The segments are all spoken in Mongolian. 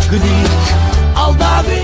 Гүлік алдады.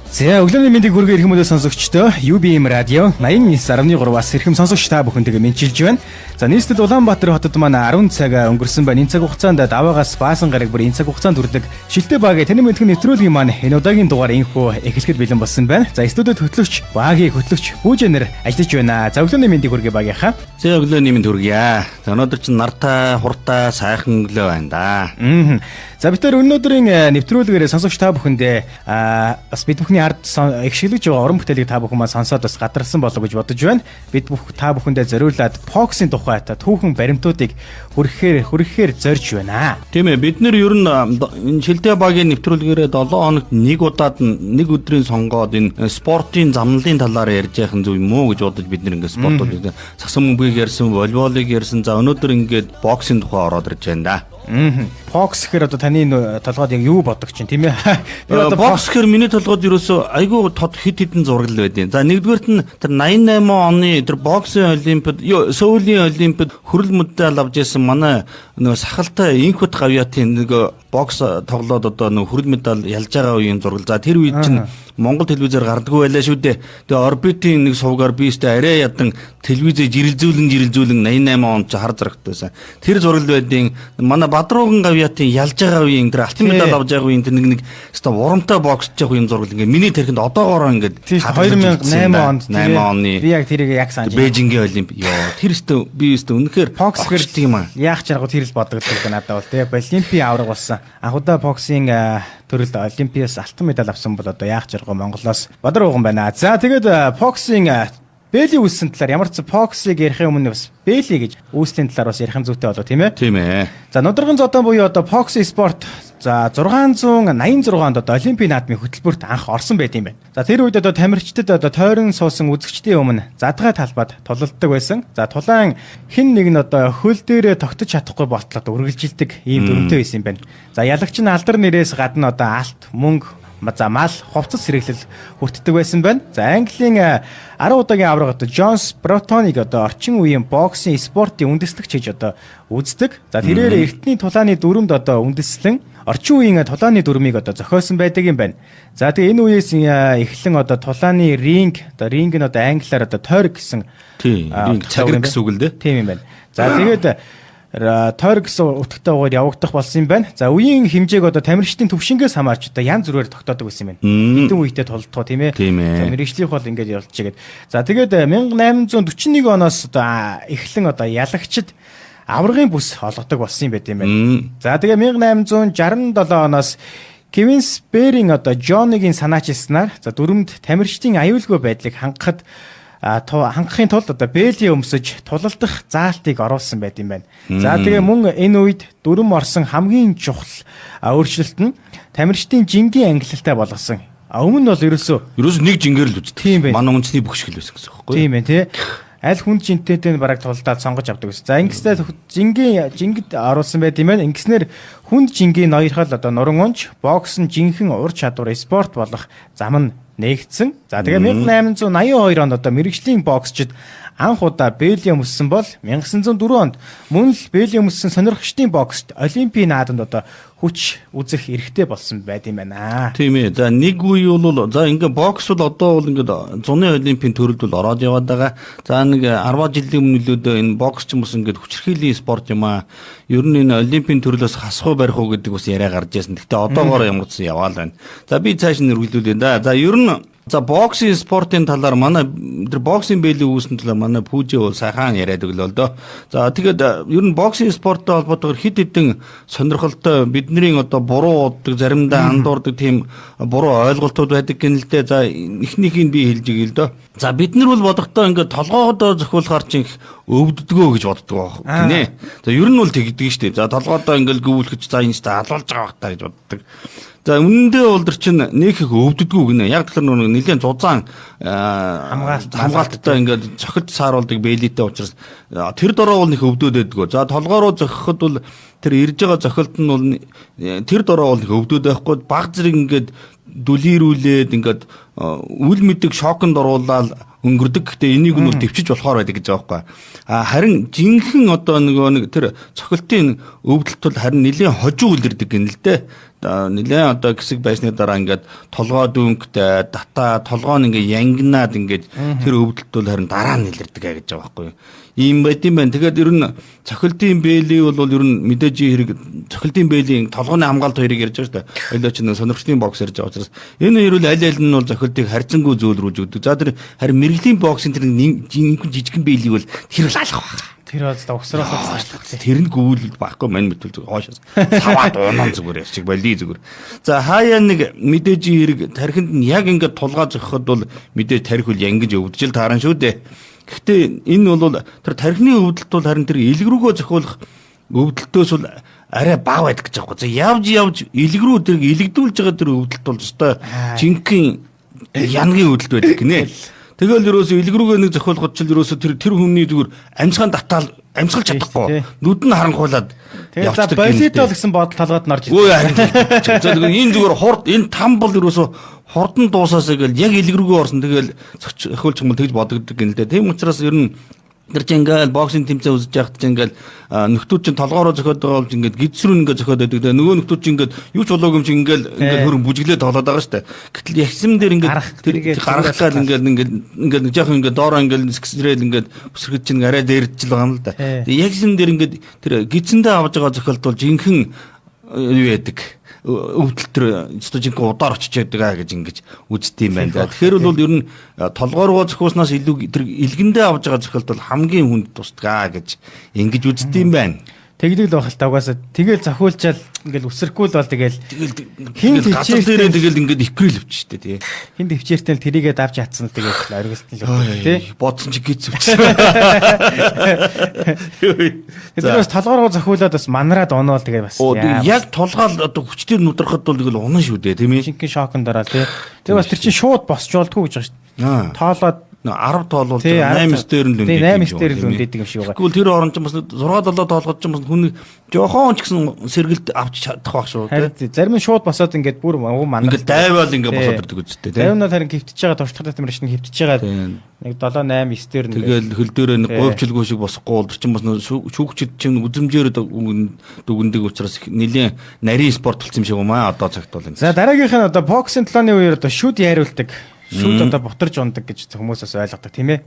За, өглөөний мэндийг хүргэе эрхэм мөндөд сонсогчдоо. UBM радио 89.3-аас эрхэм сонсогч та бүхэнтэйгээ мэндчилж байна. За, нийслэл Улаанбаатар хотод маань 10 цаг өнгөрсөн байна. Энэ цаг хугацаанд даваагаас баасан гараг бүр энэ цаг хугацаанд хүрдэг Шилтэй багийн танин мэндхэн нэвтрүүлгийн маань энэ удаагийн дугаар инхүү эхлэхэд бэлэн болсон байна. За, студид хөтлөгч багийн хөтлөгч Бүжэнэр ажиллаж байна. За, өглөөний мэндийг хүргэе багийнхаа. За, өглөөний мэнд хүргье. За, өнөөдөр чинь нартай, хуртай, сайхан өглөө байна да. За, бид нар өнөөдрийн нэвтрүүлгээр сонсогч та бүхэндээ бас бид бүхний ард эгшиглэж байгаа уран бүтээлийг та бүхэн маань сонсоод бас гадарсан болов гэж бодож байна. Бид бүх та бүхэндээ зориулаад Fox-ын тухай та түүхэн баримтуудыг хүргэхээр зорж байна. Тийм ээ, бид нэр ер нь энэ Шилдэ багийн нэвтрүүлгээрээ 7 хоногт нэг удаад нэг өдрийн сонгоод энэ спортын замналын талаар ярьж яхан зөв юм уу гэж бодож бид нэр ингээд спортууд сагсан бөмбөгийг ярьсан, волейболыг ярьсан. За, өнөөдөр ингээд боксing тухай ороод ирж байна да. Fox гэхээр одоо таны толгойд яг юу боддог чинь, тийм ээ? Би одоо бокс гэхээр миний толгойд ерөөсөө айгүй тод хит хитэн зураг л байдیں۔ За, нэгдүгээрт нь тэр 88 оны тэр боксын олимпиад, Сөүлийн олимпиад хөрөл медаль авч ирсэн манай нөгөө сахалтай Инхүт Гавьяатын нөгөө бокс тоглоод одоо нөгөө хөрөл медаль ялж байгаа үеийн зураг. За, тэр үед чинь Монгол телевизээр гардаггүй байлаа шүү дээ. Тэгээ орбитын нэг сувгаар би өстэй арай ядан телевизээ жирэлзүүлэн 88 онд чи хар зарагт байсан. Тэр зураг байдیں۔ Манай Бадрууган Гавьяатын ялж байгаа үеийн тэр алтан медаль авч байгаа үеийн тэр нэг өстой урамтай боксж байгаа үеийн зураг ингээ миний тархинд одоогоороо ингээд 2008 онд 8 оны би яг тэрийг яг санаж байна. Бээжингийн олимп ёо тэр өстой би өстой үнэхээр Fox огчдөг юм аа. Яах чаргагүй тэр л бодогддог надад бол тий. Олимпийн авраг болсон. Анх удаа боксing төрөлд Олимпиас алтан медаль авсан бол одоо яах чаргагүй Монголоос Бадар ууган байна. За, тэгээд боксing Бэли үүссэн талаар ямар ч Fox-ыг ярихын өмнө бас Бэли гэж үүслийн талаар бас ярих нь зүйтэй болов, тийм ээ. Тийм ээ. За, нударган зодон буюу одоо Fox спорт за 686 онд одоо Олимпийн наадмын хөтөлбөрт анх орсон байт юм байна. За, тэр үед одоо тамирчдад одоо тойрон суусан үзэгчдийн өмнө задгай талбайд тулалддаг байсан. За, тулаан хэн нэг нь одоо хөл дээрээ тогтож чадахгүй болтол одоо үргэлжилдэг ийм дүрмтэй байсан юм байна. За, ялагч нь алдар нэрээс гадна одоо алт, мөнгө, за мал, хувцас хэрэглэл хүртдэг байсан байна. За, Английн 10 удаагийн авраг одоо Джонс Бротоныг одоо орчин үеийн боксing спортын үндэслэгч гэж одоо үздэг. За, тэрээр эртний тулааны дүрмд одоо үндэслэн орчин үеийн тулааны дүрмийг одоо зохиосон байдаг юм байна. За, тэгээ энэ үеэс эхлэн одоо тулааны ринг, одоо ринг нь одоо англиар одоо тойрог гэсэн Тийм, ринг цагираг гэсэн үг л дээ. Тийм юм байна. За, тэгээд тойрог гэсэн утгатай угаар явагдах болсон юм байна. За, үеийн хэмжээг одоо тамирчдын төвшингээс хамаарч одоо янз бүрээр тогтоодог байсан юм байна. Хэдэн үетэй тулдах, тийм ээ. За, мэрэгжлийнх бол ингээд явуулж игээд. За, тэгээд 1841 оноос одоо эхлэн одоо ялагчид аваргын бүс олгодог болсон юм байт юм байна. За, тэгээ 1867 оноос Кевин Сперийн одоо Джонигийн санаачилснаар за дүрмэнд тамирчдын аюулгүй байдлыг хангахад хангахын тулд одоо бэли өмсөж тулалдах заалтыг оруулсан байт юм байна. За, тэгээ мөн энэ үед дүрэм орсон хамгийн чухал өөрчлөлт нь тамирчдын жингийн ангилалтай болгосон. Өмнө нь бол ерөөсөө нэг жингээр л үздэг. Тийм байна. Манай үндэсний бүх шиг л байсан гэсэн үг байхгүй юу? Тийм байна, тий. Аль хүнд жинтэйтэй нь бараг тулдаад сонгож авдаг гэсэн. За, ингэснээр жингийн жингд оруулсан байт юм байна. Ингэснээр хүнд жингийн ноёрхол одоо нуран унж бокс нь жинхэнэ ур чадвар спорт болох зам нь нээгдсэн. За, тэгээ 1882 онд одоо мэрэгжлийн боксчид анх удаа бэли өмссөн бол 1904 онд мөн л бэли өмссөн сонирхчдын боксд Олимпийн наадамд одоо хүч үзэх эрхтэй болсон байт юм байна. Тийм ээ. За, нэг үе бол за ингээ бокс бол одоо бол ингээд зуны олимпийн төрөлд бол ороод яваад байгаа. За, нэг 10 жилийн өмнө нөлөөдөө энэ бокс ч юм уус ингээд хүчирхийллийн спорт юм аа. Ер нь энэ олимпийн төрлөөс хасах уу барих уу гэдэг бас яриа гарч ирсэн. Гэхдээ одоогоор ямар ч яваал байна. За, би цааш нь үргэлжлүүлье да. За, ер нь за боксing спортын талаар манай тэр боксing бэлийн үүссэн талаар манай Пүүжээ бол сайхан яриад өглөө л доо. За, тэгээд ер нь боксing спорттой холбоотойгоор хэд хэдэн сонирхолтой бидний одоо буруу уддаг, заримдаа андуурдаг тийм буруу ойлголтууд байдаг гин л дээ. За, эхнийхийг би хэлж өгье л доо. За, бид нар бол бодохдоо ингээд толгоодоо зохиулахаар чинь их өвддгөө гэж боддог байх гинэ. За, ер нь бол тэгдэг шүү дээ. За, толгоодоо ингээд гүйлгэж за энэ ч алуулж байгаа бах та гэж боддог. За, үнэндээ бол тэр чинь нэг их өвддгүү гинэ. Яг тэр нэг нэлээд зузаан хамгаалттай ингээд цохид сааруулдаг бэлитэй учраас тэр дороо бол нэг өвдөөд байдгүй. За, толгоо руу зохиход бол тэр ирж байгаа зохилт нь бол тэр дороо бол нэг өвдөөд байхгүй. Баг зэрэг ингээд дүлийрүүлээд ингээд үл мэдэг шоконд оруулаад өнгөрдөг. Гэхдээ энийг нь бол төвчж болохоор байдаг гэж байгаа байхгүй. А харин жинхэнэ одоо нөгөө нэг тэр цохилтын өвдөлт бол харин нэлийн хожуу үлэрдэг гэнэ л дээ. Нилээн одоо хэсэг байсны дараа ингээд толгой дүнхтэй дата толгой нь ингээд янгинаад ингээд тэр өвдөлт бол харин дараа нь илэрдэг гэж байгаа байхгүй юу. Ийм байд юм байна. Тэгээд ер нь цохилтын бээлий бол ер нь мэдээж хэрэг цохилтын бээлий толгойн хамгаалт хоёрыг ярьж байгаа шүү дээ. Ойлоо чинь сонирхчдын бокс ярьж байгаа учраас энэ хоёр бол аль аль нь бол цохилтыг харьцангуй зөөлрүүлж өгдөг. За тэр харин мэрэглийн боксын тэр жинхэнэ жижигхэн бээлий бол тэр бол алах баг. Тэр бол угсруулах тэр нь гүйлэл байхгүй мань мэтэл зүгээр хоошоос саваад унаа зүгээр ярьчих боли зүгээр. За хаяа нэг мэдээж хэрэг тархинд нь яг ингээд тулгаа зохиход бол мэдээж тархи үл янгиж өвдөжл тааран шүү дээ. Гэхдээ энэ бол тэр тархины өвдөлт бол харин тэр элэг рүүгөө зохиулах өвдөлтөөс бол арай бага байдаг гэж аахгүй. За явж явж элэг рүү тэр элэгдүүлж байгаа тэр өвдөлт бол өстой жинхэнэ янгийн өвдөлт байдаг гинэ. Тэгэл ерөөсөө элэг рүүгээ нэг зохиолгод чил ерөөсөө тэр тэр хүний зүгээр амьсгаан татаал амьсгалж чадахгүй нүд нь харанхуулаад явчихдаг. Болидол гэсэн бодол толгойд нь орж ирсэн. Үгүй харин. За тэгэхээр энэ зүгээр хурд энэ там бол ерөөсөө хурдан дуусаасаа гэл яг элэг рүүгээ орсон тэгэл зохиолч юм бол тэгж бодогддог юм л дээ. Тийм учраас ер нь тэр чинь ингээл боксing тэмцээн үзэж байхад чинь ингээл нөхдүүд чинь толгоороо зөхиод байгаа болж ингээд гидс рүү ингээд зөхиод байдаг. Тэгээ нөгөө нөхдүүд чинь ингээд юу ч болоогүй юм чинь ингээл ингээд хөрөн бүжиглээ тоглоод байгаа шүү дээ. Гэтэл ягсам дээр ингээд тэр гарах гал ингээд ингээд ингээд жоохон ингээд доороо ингээд сгсрээл ингээд өсөрхөд чинь арай дээрдчил байгаа юм л да. Тэгээ ягсам дээр ингээд тэр гидсэндээ авж байгаа зохиолт бол жинхэнэ юу яадаг өвдөлт төр өстө жинхэнэ удаар очиж яадаг аа гэж ингэж үздэг юм байна. За тэгэхээр бол ер нь толгооргоо зохиуснаас илүү тэр илгэндээ авж байгаа зохиолт бол хамгийн хүнд тусдаг аа гэж ингэж үздэг юм байна. Тэгдэг л байх л та угаасаа тэгэл зохиулчаал ингээл үсрэхгүй л бол тэгэл хин газар дээрээ тэгэл ингээд икрэл өвч штэ тий. Хин төвчээртэй л тэрийгээ давж чадсан л тэгэл оргилтон л өгдөг тий. Бодсон чи гиз өвчсөн. Тэр бас толгооргоо зохиулаад бас манраад унаал тэгээ бас. Яг толгоол одоо хүчээр нудрахад бол тэгэл унан шүү дээ тийм ээ. Жинхэнэ шоконд ороод тий. Тэгээ бас тэр чинь шууд босч болдгоо гэж байгаа шүү дээ. Тоолоод 10 тоолвол 8 дээр нь л үндэдэг. 8 дээр л үндэдэг юм шиг байгаа. Тэгвэл тэр орон чинь бас 6 7 тоолгод чинь бас хүн жохон ч гэсэн сэргэлт авч чадах байх шүү тий. Зарим нь шууд босоод ингээд бүр манар. Ингээд дайвал ингээд босоод ирдэг үстэй тий. Зарим нь харин хөвтөж байгаа туршлагатай тамирч нь хөвтөж байгаа нэг 7 8 9 дээр нь тэгэл хөл дээрээ нэг говьчлгүй шиг босохгүй бол тэр чинь бас шүүгчд чинь үзмжээр дүгндэг учраас нэлээд нарийн спорт болсон юм шиг юм аа одоо цагт бол. За дараагийнх нь одоо боксing толооны үеэр одоо шүд яриулдаг. Шүд одоо бутарж ундаг гэж хүмүүс бас ойлгодог тийм ээ.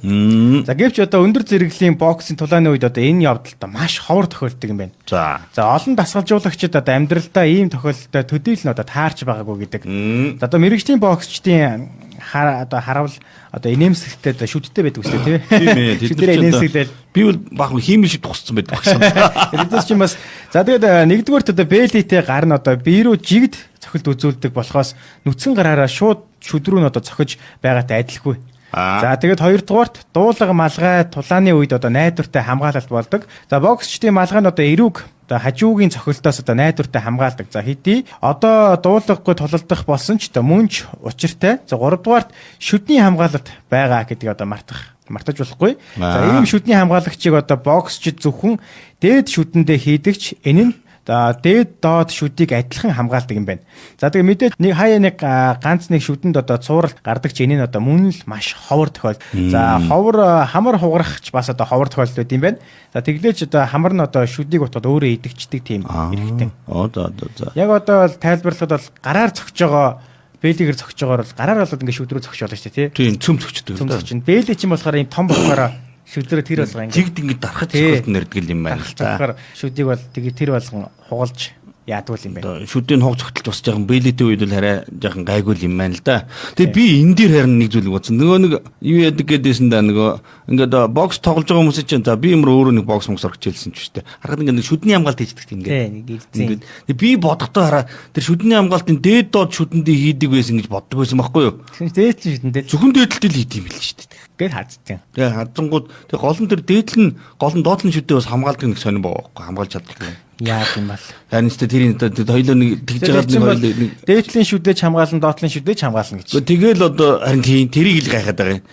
За гэвч одоо өндөр зэрэглэлийн боксing тулааны үед одоо энэ явдалд маш ховор тохиолддог юм байна. За. За олон дасгалжуулагчид одоо амьдралдаа ийм тохиолдолтой төдийл нь одоо таарч байгаагүй гэдэг. За одоо мэрэгжлийн боксчдын одоо харавл одоо инээмсэглэлтэй одоо шүдтэй байдаг үстэй тийм ээ. Тийм ээ. Шүдэрээ инээмсэглэл. Би бол баахан хиймэл шиг тусцсан байдаг гэсэн. Тэдээс чинь бас за тэгээд нэгдүгээрт одоо бэлитэй гар нь одоо бие рүү жигд цохилт үзүүлдэг болохоос нүцгэн гараараа шууд шүд рүү нь одоо цохиж байгаатай адилгүй. За тэгээд хоёрдугаарт дуулага малгай тулааны үед одоо найдвартай хамгаалалт болдог. За боксчдын малгай нь одоо эрүүг одоо хажуугийн цохилтоос одоо найдвартай хамгаалдаг. За хэдий одоо дуулаггүй тулалдах болсон ч одоо мөн ч учиртай. За гуравдугаарт шүдний хамгаалалт байгаа гэдгийг одоо мартаж болохгүй. За ийм шүдний хамгаалагчийг одоо боксчид зөвхөн дээд шүдэндээ хийдэгч энэ нь дээд доод шүдийг адилхан хамгаалдаг юм байна. За тэгээ мэдээж нэг хаяа нэг ганц нэг шүдэнд одоо цуурал гардаг ч энэ нь одоо мөн л маш ховор тохиол. За ховор хамар хугарах ч бас одоо ховор тохиолдол байд юм байна. За тэглээч одоо хамар нь одоо шүдийг утгаад өөрөө идэгчдэг тийм эрхтэн. За. Яг одоо тайлбарлахад бол гараар цогч байгаа бэлигээр цогч байгаагаар бол гараар болоод ингээ шүд рүү цогч болно шүү дээ тий. Тийм цөм цогчдөг. Цөм цогч. Бэлий чинь болохоор ийм том болохоор шүдрөө тэр болгон ингээ жигд ингээ дарахад цохилт нэрдэг юм байна л та. Шүдийг бол тэгээ тэр болгон хугалж яадгүй юм байна. Шүдийн хуг цогтолж бас жаахан бэлитэй үед бол арай жаахан гайгүй юм байна л да. Тэгээ би энэ дээр харин нэг зүйл бодсон. Нөгөө нэг юу яадаг гэдээсэн да нөгөө ингээд бокс тоглож байгаа хүмүүс чинь за би юмэр өөрөө нэг бокс моксор хичээлсэн ч шүү дээ. Харахад ингээд нэг шүдний хамгаалт хийждэг тийм ингээд. Ингээд би бодохдоо хараа тэр шүдний хамгаалтын дээд доод шүдэндээ хийдэг байсан гэж боддог байсан байхгүй юу? Тэгсэн дээд шүдэндээ зөвхөн дээдэлтэй л хийдэг юм байл шүү дээ. Гээд хадчихсан. Тэгээ хадсангууд тэг гол нь тэр дээдл нь гол нь доотлон шүдээ бас хамгаалдаг нэг сонирн байгаа байхгүй хамгаалж чаддаг. Яа юм бол. Харин ч тэрийн хоёлоо нэг тэгж байгаа нэг хоёлоо нэг дээдлийн шүдээ ч хамгаална, доотлын шүдээ ч хамгаална гэж. Тэгэл одоо харин тийм тэрийг л гайхаад байгаа юм.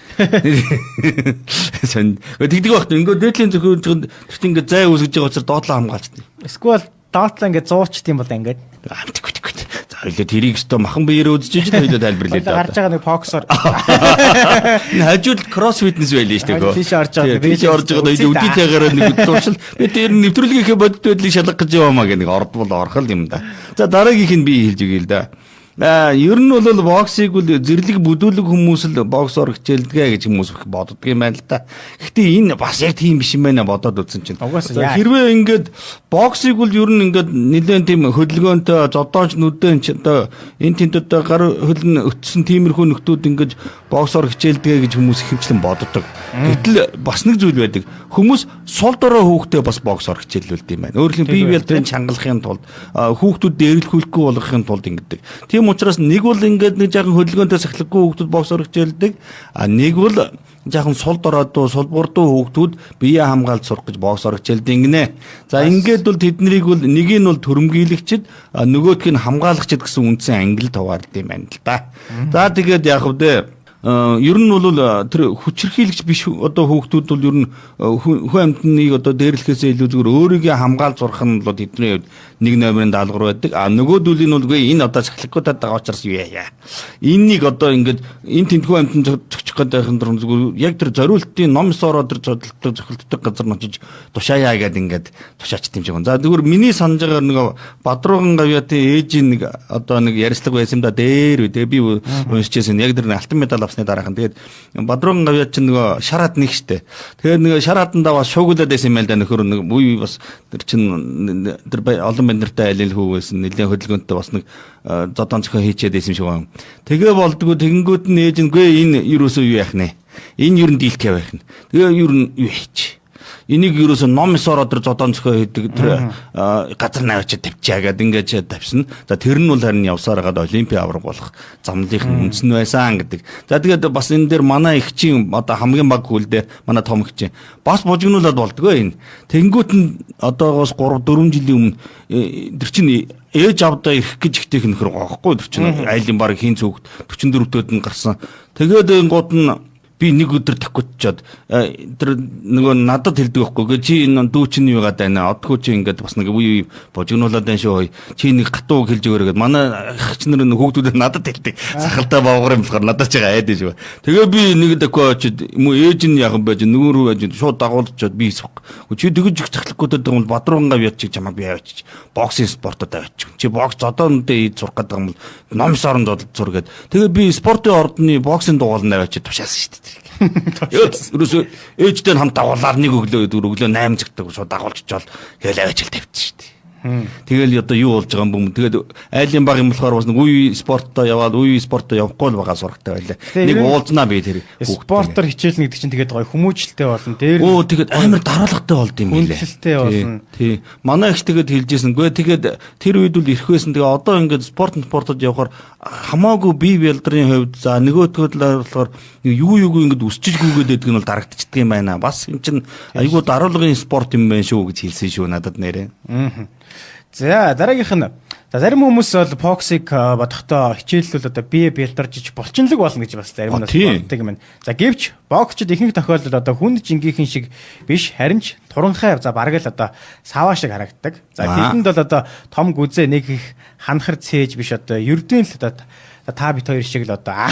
Сонь. Тэгдэг багт ингээ дээдлийн зөвхөн тэр чинь ингээ зай үүсгэж байгаа учраас доотлоо хамгаалчдаг. Эсвэл доотлоо ингээ зуучт юм бол ингээд амтгүй. За Хоёлоо тэрийг өстө махан биеэр үзэж иж хоёлоо тайлбарлая да. Гарч байгаа нэг боксоор. Энэ хажууд кросс фитнес байлээ шүү дээ. Тийш орж байгаа. Тийш орж байгаа өдий цагаараа нэг туршил. Би тэр нэвтрүүлгийнхээ бодит байдлыг шалгах гэж яваамаа гэх нэг ордвол орох л юм да. За дараагийнх нь би хэлж өгье л да. Ер нь бол боксыг бол зэрлэг бүдүүлэг хүмүүс л боксоор хичээлдэг гэж хүмүүс их боддог юм байна л да. Гэхдээ энэ бас яг тийм биш юм байна бодоод үзсэн чинь. Хэрвээ ингээд боксыг бол ер нь ингээд нэлээд тийм хөдөлгөөнтэй зодоонч нүдэн ч одоо энэ тэнд одоо гар хөлн өтсөн тиймэрхүү нөхдүүд ингээд боксоор хичээлдэг гэж хүмүүс ихэвчлэн боддог. Гэтэл бас нэг зүйл байдаг. Хүмүүс сул дорой хүүхдээ бас боксоор хичээллүүлдэг юм байна. Өөрөөр хэлбэл бие биелдрийн чангалахын тулд хүүхдүүд дээрлэхүүлэхгүй болгохын тулд ингэдэг. Тийм учраас нэг бол ингээд нэг жаахан хөдөлгөөнтэй сахилахгүй хүүхдүүд боксоор хичээлдэг. А нэг бол жаахан сул доройдуу, сулбурдуу хүүхдүүд бие хамгаалж сурах гэж боксоор хичээлдэг гинэ. За ингээд бол тэднийг бол нэг нь бол төрөмгийлэгчд, нөгөөх нь хамгаалагчд гэсэн үндсэн ангилалд хуваарлт юм байна л да. За тэгээд яах вэ? Ер нь бол тэр хүчирхийлэгч биш одоо хүүхдүүд бол ер нь хүн амьтныг одоо дээрлэхээсээ илүү зүгээр өөрийгөө хамгаалж сурах нь бол тэдний хувьд нэг номерын даалгавар байдаг. А нөгөөдүүлийн нь бол энэ одоо сахилахгүй байгаа учраас юу яа. Эннийг одоо ингээд энэ тэнд хүн амьтан зөкчих гэдэг байхын тулд зүгээр яг тэр зориултын ном ёсороо тэр зодтолтой зохилддог газар нь очиж тушаая гэдэг ингээд тушаачт юм шиг байна. За зүгээр миний санаж байгаагаар нөгөө Бадрууган гавьяатын ээжийн нэг одоо нэг ярилцлага байсан юм да дээр үү. Тэгээ би уншижсэн яг тэр алтан медаль авсны дараахан. Тэгээд Бадрууган гавьяат чинь нөгөө шар хад нэг штэ. Тэгээд нөгөө шар хадандаа бас шуугуулад байсан юм байл да нөхөр нэг үе бас тэр чинь тэр олон банд нартай алил хүү байсан. Нэлээд хөдөлгөөнтэй бас нэг зодон зохион хийчээд байсан юм шиг байна. Тэгээ болдгоо тэгэнгүүт нь ээж нь гүй энэ юусоо юу яах нэ. Энэ ер нь дийлхэ байх нь. Тэгээ ер нь юу хийч. Энийг ерөөсөө ном ёсороо тэр зодон зохион хийдэг тэр газар наваачаад тавьчаа гэд ингээд тавьсан. За тэр нь бол харин явсаар хагаад олимпийн аварга болох замлынх нь үндсэн байсан гэдэг. За тэгээд бас энэ дээр манай эгчийн одоо хамгийн баг хүлдээ манай том эгчийн бас бужигнуулаад болдгоо энэ. Тэнгүүт нь одоогоос 3 4 жилийн өмнө тэр чинь ээж авдаа ирэх гэж ихтэйх нөхөр гоохгүй тэр чинь айлын баг хийн цүгт 44-д нь гарсан. Тэгээд энэ гууд нь би нэг өдөр таквиччаад тэр нөгөө надад хэлдэг байхгүй. Чи энэ дүү чинь юу яагаад байна? Одгүй чи ингээд бас нэг үе божигнуулаад байна шүү. Чи нэг гатуу хэлж өгөөрэй гэд манай ах нар хүүхдүүд надад хэлдэг. Сахалтай бовгор юм болохоор надад ч айд шүү. Тэгээ би нэг таква очид юм ээж нь яхан байж нөгөө рүү байж шууд дагуулчаад би хийсэхгүй. Чи тэгэж их цахлахгүй гэдэг юм бол Бадрууган гав ядчих чамайг би авчиж боксing спортод авчих. Чи бокс зодоондээ хийж сурах гэдэг юм бол ном сорон зодол зур гэд. Тэгээ би спортын ордны боксing дугаална авчиж тушаасан шүү дээ. Ерөөсөө ээжтэй хамт дагуулаар нэг өглөө өглөө 8 цагт шууд дагуулчихвал тэгэл авчил тавьчихсан шүү дээ. Тэгэл одоо юу болж байгаа юм бэ? Тэгээд айлын баг юм болохоор бас нэг үе спорттой яваад үе спорттой явахгүй л байгаа сурагтай байлаа. Нэг уулзнаа би тэр спортоор хичээлнэ гэдэг чинь тэгээд гоё хүмүүжлтэй болно. Дээр өө тэгээд амар дараалгатай болд юм билээ. Хүндлэлтэй болно. Тий. Манай их тэгээд хэлжсэн. Гүй тэгээд тэр үед бол ирэх байсан. Тэгээ одоо ингээд спортод явахаар хамаагүй бие бялдрын хувьд за нөгөөтгөө болохоор юу юугүй ингээд өсчиж гүгээд байдаг нь бол дарагдчихдаг юм байна. Бас эн чинь айгүй даруулгын спорт юм байна шүү гэж хэлсэн шүү надад нэрээ. За дараагийнх нь за зарим хүмүүс бол боксыг бодохдоо хичээллүүл одоо бие бэлдэржиж булчинлаг болно гэж бас зарим нь боддог юм байна. За гэвч боксчид ихэнх тохиолдолд одоо хүнд жингийнхэн шиг биш харин ч туранхай за бараг л одоо саваа шиг харагддаг. За тэдэнд бол одоо том гүзээ нэг их ханхар цээж биш одоо ердийн л одоо та бит хоёр шиг л одоо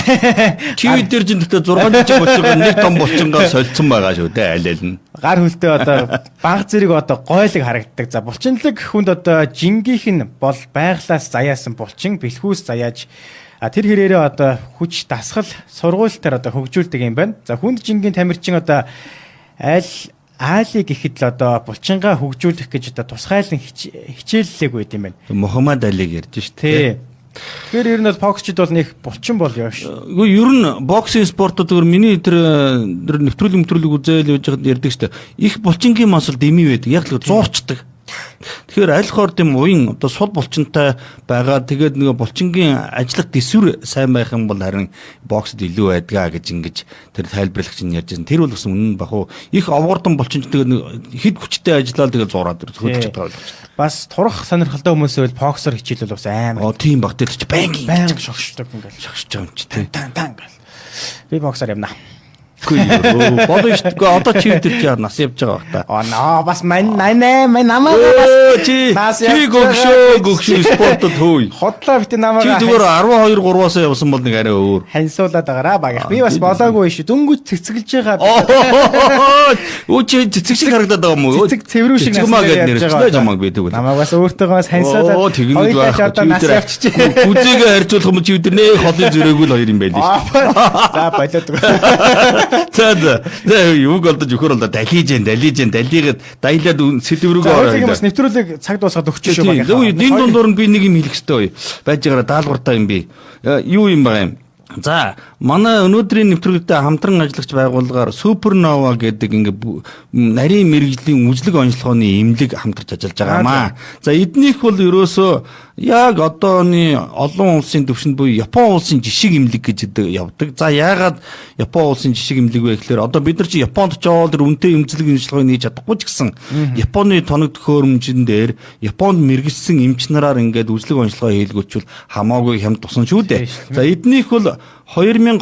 чи бид дээр чинь гэхдээ 6 жижиг булчингаа нэг том булчингаа солилцсон байгаа шүү дээ аль аль нь. Гар хөлтөө одоо баг зэрэг одоо гойлог харагддаг. За булчинлаг хүнд одоо жингийнх нь бол байглаас заяасан булчин бэлхүүс заяаж тэр хэрээрээ одоо хүч дасгал сургуультаар одоо хөгжүүлдэг юм байна. За хүнд жингийн тамирчин одоо аль Али гэхэд л одоо булчингаа хөгжүүлэх гэж одоо тусгайлан хичээллээгүй байт юм байна. Мухаммад Алиг ярьж шүү дээ. Тэгэхээр ер нь бол боксчид бол нэг булчин бол ёо ш. Үгүй ер нь боксing спортод зүгээр миний тэр нэвтрүүлэг үзээл явж байхад ярьдаг шүү дээ. Их булчингийн мас бол дэмий байдаг. Яг л зуурчдаг. Тэгэхээр аль хоор тийм уян одоо сул булчинтай байгаа. Тэгээд нөгөө булчингийн ажиллах дэсвэр сайн байх юм бол харин боксд илүү байдгаа гэж ингэж тэр тайлбарлагч нь ярьж байсан. Тэр бол бас үнэн бах уу. Их овгордон булчинч тэгээд хэд хүчтэй ажиллаад тэгээд зураад хөдөлж чадгаа ойлгож. Бас турах сонирхолтой хүмүүс байвал боксоор хичээлвэл бас амар. Оо тийм баг. Тэр чи байнга байнга шогшдог ингээл. Шогшож байгаа юм чи тий. Тан тан гэл. Би боксоор явна. Үгүй юу. Болно шүү дээ. Одоо чи өдөр чи нас явж байгаа бах та. Оноо бас мань манай мань намайг бас чи нас чи явж гөгшөө гөгшөө спортод хөөе. Хотлоо бити намайг Чи зүгээр 12 3-аас явсан бол нэг арай өөр. хансуулаад байгаараа багийнх. Би бас болоогүй шүү. Дөнгөж цэцгэлж байгаа. Өө чи цэцэг шиг харагдаад байгаа юм уу? Цэцэг цэврүү шиг Цэцэг маа насан дээр гэд явж нэрчлээ байгаа. жамааг би тэгвэл. Намайг бас өөртөөгөө бас хансуулаад Оо тэгнэ хоёулаа байх. ч одоо нас явчихжээ. Хүзээгээ харьцуулах юм чи өдөр нэ холын зөрөөгүй л хоёр юм байл шүү. За болоод. За за. За юуг олдож өхөр болдоо далиж जैन далиж जैन далигээд дайлаад сэдв рүүгээ За ороо. хоёулын бас нэвтрүүлэг цаг дуусгаад өгч шүү Тийм. багийнх. Энэ дундуур нь би нэг юм хэлэх ёстой. Байж байгаараа даалгавартай юм би. Юу юм байгаа юм? За манай өнөөдрийн нэвтрүүлэгтээ хамтран ажиллагч байгууллагаар Супернова гэдэг ингээ нарийн мэрэгжлийн үзлэг онцлогооны эмнэлэг хамтарч ажиллаж байгаамаа. За эднийх бол ерөөсөө яг одооны олон улсын төвшөнд буюу Япон улсын жишиг эмнэлэг гэж явдаг. За яагаад Япон улсын жишиг эмнэлэг вэ гэхээр одоо бид нар чи Японд очоод тэр үнэтэй эмзлэг онцлогыг нээж чадахгүй ч гэсэн Японы тоног төхөөрөмжн дээр Японд мэргэжсэн эмч нараар ингээд үзлэг онцлогоо хийлгүүчвэл хамаагүй хямд тусан шүү дээ. За эднийх бол 2024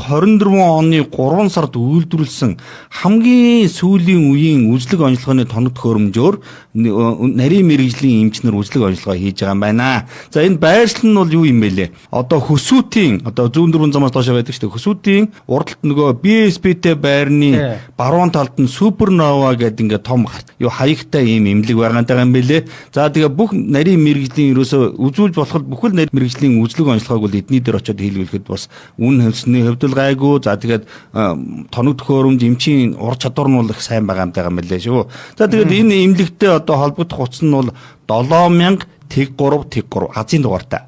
оны 3 сард үйлдвэрлэсэн хамгийн сүүлийн үеийн үзлэг онцлогооны тоног төхөөрөмжөөр нарийн мэрэгжлийн эмч нар үзлэг онцлогоо хийж байгаа юм байна. За энэ байршил нь бол юу юм бэ лээ? Одоо хөсүүтийн одоо зүүн дөрвөн замаас доош байдаг шүү дээ. Хөсүүтийн урдалт нөгөө BSP-тэй байрны баруун талд нь Супернова гэдэг ингээд том юу хаягтай ийм эмнэлэг байгаа юм бэлээ. За тэгээ бүх нарийн мэрэгжлийн ерөөсөө үзүүлж болоход бүхэл нарийн мэрэгжлийн үзлэг онцлогоог бол эдний дээр очиод хийлгүүлэхэд бас үн хэмсний хувьд л гайгүй. За тэгээд тоног төхөөрөмж эмчийн ур чадвар нь бол их сайн байгаа юм бэлээ шүү. За тэгээд энэ эмнэлэгтэй одоо холбогдох утас нь бол 7000 тэг 3 тэг 3 азийн дугаартай.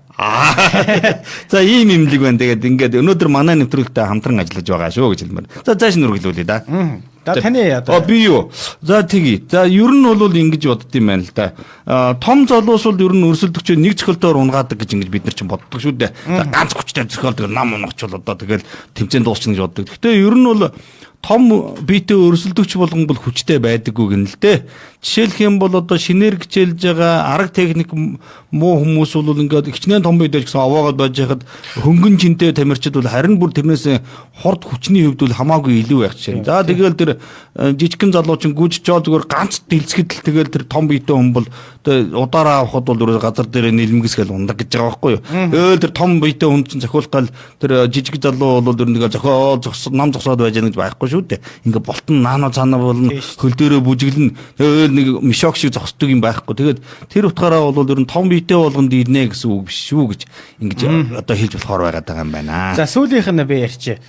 За ийм эмнэлэг байна. Тэгээд ингээд өнөөдөр манай нэвтрүүлэгтэй хамтран ажиллаж байгаа шүү гэж хэлмээр. За цааш нь үргэлжлүүлье да. За таны одоо би юу? За тэгье. За ер нь бол ингэж бодд юм байна л да. Том золуус бол ер нь өрсөлдөгчөө нэг зохиолтоор унгаадаг гэж ингэж бид нар чинь боддог шүү дээ. За ганц хүчтэй зохиол тэгэл нам унахчвал одоо тэгэл тэмцээн дуусчихна гэж боддог. Гэхдээ ер нь бол том биетэй өрсөлдөгч болгон бол хүчтэй байдаггүй гэнэ л дээ. Жишээлх юм бол одоо шинээр хичээлж байгаа арга техник муу хүмүүс бол ингээд хичнээн том биетэй ч гэсэн овоогоод байж хахад хөнгөн чинтэй тамирчид бол харин бүр тэрнээс хурд хүчний хувьд бол хамаагүй илүү байх жишээ. За тэгэл тэр жижигхэн залуу чинь гүйж жоо зүгээр ганц дэлцгэд л тэгэл тэр том биетэй хүн бол удаараа авахд бол зүгээр газар дээр нэлмгэс гэл ундаг гэж байгаа байхгүй юу. Тэгэл тэр том биетэй хүн чинь зохиулах гал тэр жижиг залуу бол ер нь нэг зохиол нам зогсоод байж байгаа гэж байхгүй шүү дээ. Ингээ болтон наано цаана болно хөл дээрээ бүжиглэн тэгэл нэг мишок шиг зогсдог юм байхгүй. Тэгээд тэр утгаараа бол ер нь том биетэй болгонд ирнэ гэсэн үг биш шүү гэж ингэж одоо хэлж болохоор байгаа юм байна. За сүүлийнх нь би ярьчих.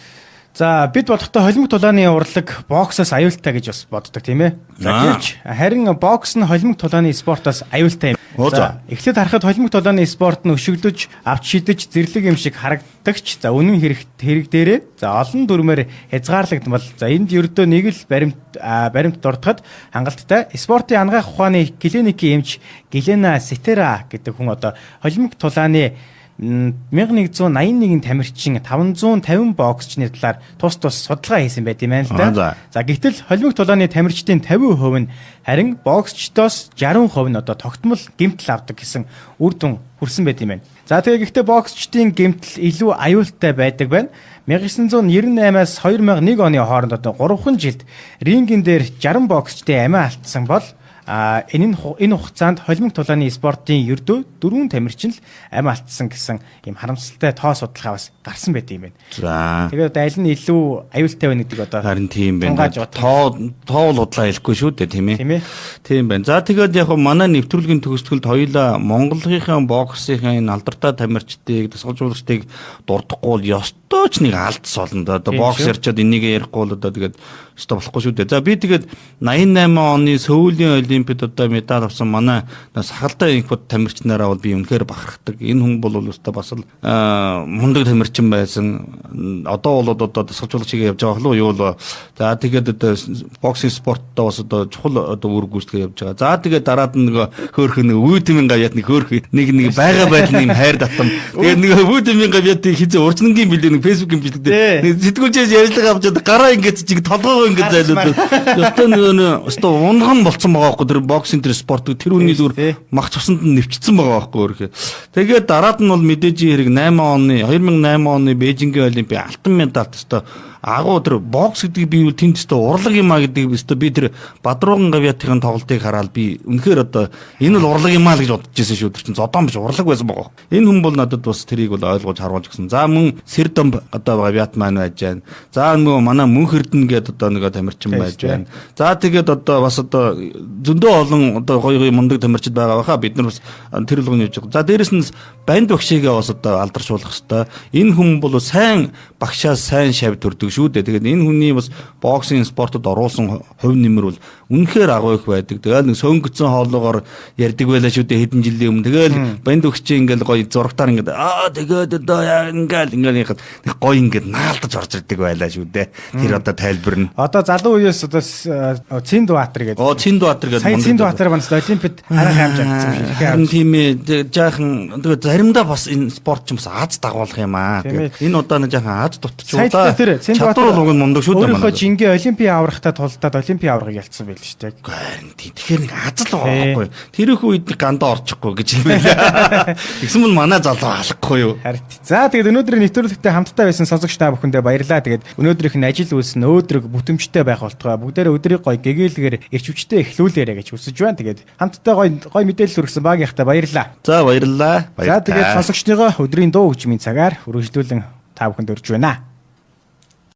За бид бодохдоо холимог тулааны урлаг боксоос аюултай гэж бас боддог тийм ээ. За гэвч харин бокс нь холимог тулааны спортоос аюултай юм. За эхлээд харахад холимог тулааны спорт нь өшөглөж, авч шидэж, зэрлэг юм шиг харагдагч. За үнэн хэрэг дээрээ за олон дүрмээр хязгаарлагдмал. За энд ердөө нэг л баримт дурдахад хангалттай. Спортын анагаах ухааны клиникийн эмч Глена Сетера гэдэг хүн одоо холимог тулааны 1181 тамирчин 550 боксчны талаар тус тус судалгаа хийсэн байт юм байна л да. За гэтэл холимог тулааны тамирчдын 50% нь харин боксчдоос 60% нь одоо тогтмол гэмтэл авдаг гэсэн үр дүн хүрсэн байт юм байна. За тэгээ гэхдээ боксчдын гэмтэл илүү аюултай байдаг байна. 1998-аас 2001 оны хооронд одоо 3 жилд рингэн дээр 60 боксчдын амиа алдсан бол энэ хугацаанд холимог тулааны спортын ердөө 4 тамирчин л амь алдсан гэсэн ийм харамсалтай тоо судалгаа бас гарсан байт юм байна. За. Тэгээд одоо аль нь илүү аюултай байна гэдэг одоо харин тийм байна. Тоо л удлаа хэлэхгүй шүү дээ, тийм ээ. Тийм байна. За тэгээд яг манай нэвтрүүлгийн төгсгөлд хоёулаа Монголынхаа боксынхаа энэ алдартай тамирчдыг, дасгалжуулагчдыг дурдахгүй бол ёстой ч нэг алдс болно да. Одоо бокс ярьчаад энийг ярихгүй бол одоо тэгээд ёстой болохгүй шүү дээ. За би тэгээд 88 оны Сөүлийн Олимпиад одоо медаль авсан манай сахалтай инхбат тамирч нараа бол би үнэхээр бахархдаг. Энэ хүн бол өстой бас л мундаг тамирчин байсан. Одоо бол одоо дасгалжуулагч хийгээ явж байгаа хлөө юу л. За тэгээд одоо боксing спорттой бас одоо чухал одоо үүрэг гүйцэтгэж явж байгаа. За тэгээд дараад нь нөгөө хөөхөн нэг үүдмийн гавьяат нэг хөөхөн нэг нэг байгаа байдал нэг хайр татам. Тэгээд нэг үүдмийн гавьяат хизээ уржнангийн билүү нэг фэйсбүүкийн бичлэг дээр нэг сэтгүүлчээс ярьцлага авч гараа ингээд чиг толгоогоо ингээд зайлуулаад. Ёстой нэг өстой унган болцсон байгаа байхгүй тэр боксинг тэр спорт тэр үний зүгээр мах цуснд нь нэвчсэн байгаа байхгүй өөрхөө. Тэгээд дараад нь бол мэдээж хэрэг 8 оны 2008 оны Бээжингийн олимпийн алтан медальт өстой Агуу тэр бокс гэдэг би бол тэнд өстө урлаг юм а гэдэг өстө би тэр Бадрууган гавьяатын тоглолтыг хараад би үнэхээр одоо энэ бол урлаг юм а л гэж бодож ирсэн шүү. Тэр чинь зодоон биш, урлаг байсан байгаа. Энэ хүн бол надад бас тэрийг бол ойлгож харуулж гисэн. За мөн Сэрдамб одоо гавьяат маань байж байна. За нөгөө манай Мөнх Эрдэнэ гэдэг одоо нэг тамирчин байж байна. За тэгээд одоо бас одоо зөндөө олон одоо гоё гоё мундаг тамирчид байгаа баха. Бид нар бас тэр болгоно явж байгаа. За дээрэс нь банд багшигээ бас одоо алдаршуулах хэвээр. Энэ хүн бол сайн багшаас сайн шав төрдөг шүү дээ. Тэгээд энэ хүний бас боксing спортод оруулсан хувь нэмэр бол үнэхээр агуу их байдаг. Тэгэл нэг сөнгөцсөн хоолоогоор ярьдаг байлаа шүү дээ хэдэн жилийн өмнө. Тэгэл банд багш чинь ингээл гоё зурагтаар ингээд тэгээд одоо ингээл ингээл яхад нэг гоё ингээд наалдаж орж ирдэг байлаа шүү дээ. Тэр одоо тайлбар нь. Одоо залуу үеэс одоо Цинд Баатар гэдэг. Оо, Цинд Баатар гэдэг. Сая Цинд Баатар манас Олимпиад арга хамж авсан юм шиг. Харин тийм ээ. Жаахан тэгээ заримдаа бас энэ спорт ч юм бас аз дагуулах юм аа. Тэгээд энэ удаа нэг жаахан аз дутчихлаа. Тэр Цинд Баатар уг нь мундаг шүү дээ. Өөрийнхөө жингээ Олимпийн аврагтаа тулдаад Олимпийн аваргыг ялцсан байл шүү дээ. Харин тийм. Тэгэхээр нэг аз л байгаа байхгүй. Тэрхүү үед нэг гандаа орчихгүй гэж юм байлаа. Тэгсэн мөн манай залуу алахгүй юу. Харин. За тэгээд өнөөдрийн нэвтрүүлэгтээ хамтдаа байсан сонсогч та бүхэндээ баярлалаа. Тэгээд өнөөдрийнх нь ажил үйлс нь өөдрөг бүтэмжтэй байх болтугай. Бүгдээрээ өдрийг гоё гэгээлгээр эрч хүчтэй эхлүүлээрэ гэж хүсэж байна. Тэгээд хамтдаа гоё гоё мэдээлэл хүргэсэн багийнхтай баярлалаа. За баярлалаа. За тэгээд сонсогчныгоо өдрийн дуу хөгжмийн цагаар үргэлжлүүлэн та бүхэнд өрж байна.